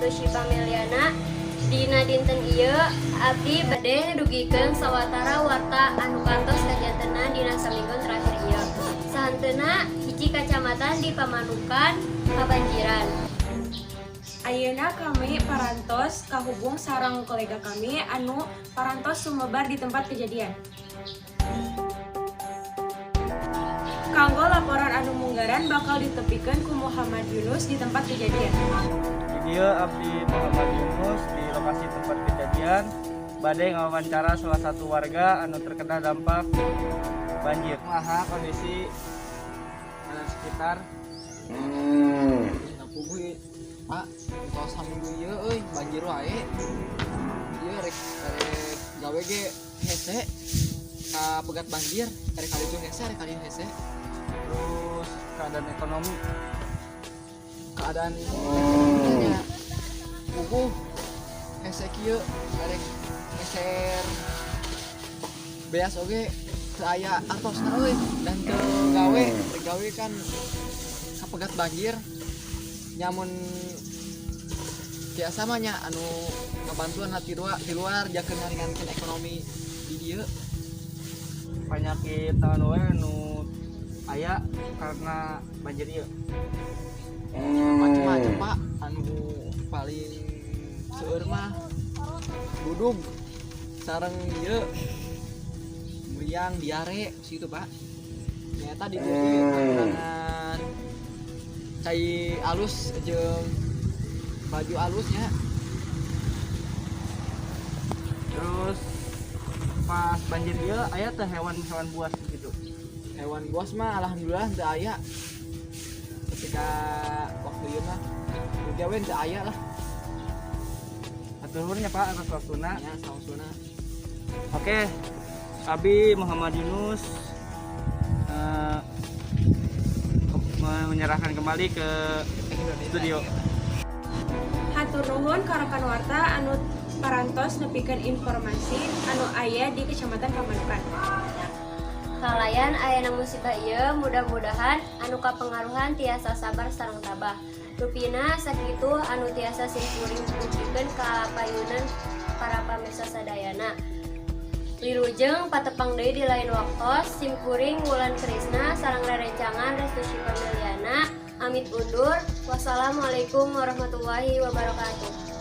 Restu Syifa Meliana. Dina dinten ieu abdi bade dugikeun sawatara warta anu kantos kajantenan dina saminggon terakhir ieu. Sahanteuna, hiji kacamatan di Pamanukan kabanjiran. Ayeuna kami parantos kahubung sareng kolega kami anu parantos sumebar di tempat kejadian. Kanggo laporan anu munggaran bakal ditepikeun ku Muhammad Yunus di tempat kejadian. Di dieu abdi Muhammad Yunus di lokasi tempat kejadian bade ngawawancara salah satu warga anu terkena dampak banjir. Kumaha kondisi anu sekitar? Puguh, Pak, tos saminggu ieu euy banjir wae. Ieu rek rek gawe ge hese kapegat banjir, rek kali itu hese, rek kali hese. Terus keadaan ekonomi? Keadaan ekonominya puguh hese kieu, rek meser beas oge teu aya artosna euy, dan teu gawe, rek gawe kan kapegat banjir. Nya mun tiasa mah nya anu ngabantuan lah ti luar jakeun ngaringankeun ekonomi di dieu. Penyakit naon wae anu aya karena banjir ieu? Macem-macem, Pak. Anu paling seueur mah budug sareng ieu meriang, diare situ, Pak. Nyata di dieu ge kekurangan cai alus jeung baju alusnya. Terus pas banjir ieu aya teh hewan-hewan buas gitu? Hewan buas mah alhamdulillah teu aya. Ketika waktu ieu mah udah we teu aya lah. Hatur nuhun ya, Pak, atas waktuna. Ya, sangsuna. Oke, Abi Muhammad Yunus menyerahkan kembali ke studio. Hatur nuhun ka rekan warta anu parantos nepikeun informasi anu aya di Kecamatan Pamanukan. Kalayan ayana musibah ieu, mudah-mudahan anu kapengaruhan tiasa sabar sareng tabah. Rupina sakitu anu tiasa simkuring dugikeun ka payunan para pamirsa sadayana. Wilujeng patepang deui di lain waktos. Simkuring Wulan Krisna sareng rerencangan Restu Syifa Meliana amit undur. Wassalamualaikum warahmatullahi wabarakatuh.